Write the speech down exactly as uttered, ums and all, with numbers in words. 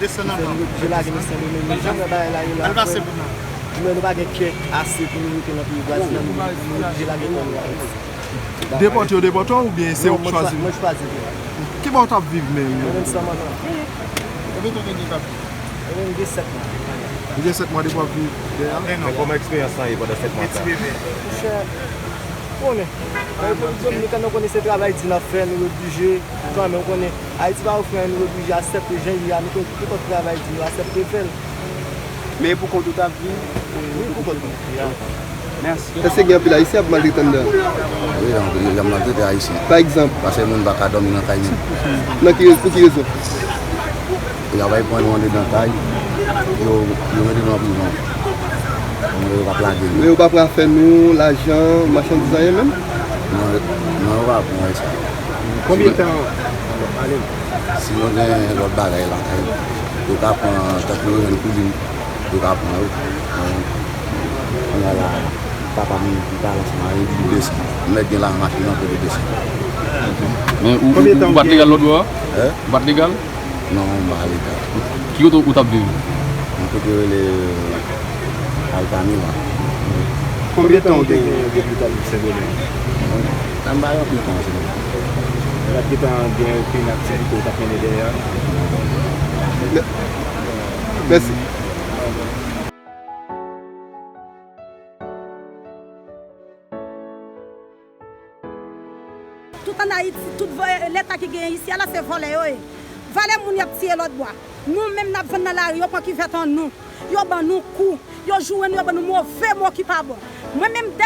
Ki fè nou oblije lage nou Sendomeng. Nou janm wè bagay la ye la, frè. Nou wè nou pa gen kè ase pou nou rete nan peyi vwazinaj, nou oblije lage kò nou Ayiti. Depòte yo depòte w oubyen se ou k chwazi? Mwen chwazi vin. Ki bò w t ap viv menm? Mwen menm sèlman nan. Konbyen tan w te gen k ap viv? Mwen menm gen sèt mwa. Ou gen sèt mwa depi w ap viv deyò? Men kòman eksperyans lan ye pandan sèt mwa sa? Monchè, ou konnen, nan Repiblik Dominikèn, nou konnen se travay di n ap fè, nou oblije kanmenm, ou konnen, Ayiti pa ofri anyen, nou oblije aksepte jan l ye a, nou konnen nenpòt travay di, nou aksepte fè l. Men e pou kont ou t ap viv? Wi, pou kont mwen. Mèsi. Èske gen anpil Ayisyen ap maltrete anndan an? Wi, anpil, y ap maltrete Ayisyen. Pa egzanp? Paske moun pa ka dòmi nan kay moun. Nan ki, pou ki rezon? Y ap al pran nou andedan kay, yo, yo mete nou nan prizon. Yo p ap lage nou. Men yo pa pran afè nou, lajan, machandiz, anyen menm? Non, non, yo pa pran sa. Konbyen tan? Ale. Si nou gen lòt bagay lakay, yo ka pran, tankou yo jwenn koulin, yo ka pran yo. Kounye a la, papa m ki pa ansanm avè l, li desann. Mèt gen la machin nan kote desann. Men ou, ou, ou pa t legal lòt bò a? Hein? Ou pa t legal? Non, m pa legal. Ki kote ou t ap viv? Yon kote yo rele Altamira. Konbyen tan ou te gen depi ou t ap viv Sendomeng? Sa m pa gen anpil tan, Sendomeng. Ou pa t gentan gen okenn aktivite ou t ap mennen dèyè a? Mè-, mèsi. Tout ann Ayiti, tout vò-, Leta ki genyen isi a la, se vòlè yo ye. Valè moun y ap tiye lòt bò a. Nou menm n ap vann nan lari, yo pran kivèt an nou. Yo ban nou kou. Yo joure nou, yo ban nou move mo ki pa bon. Mwen menm, dè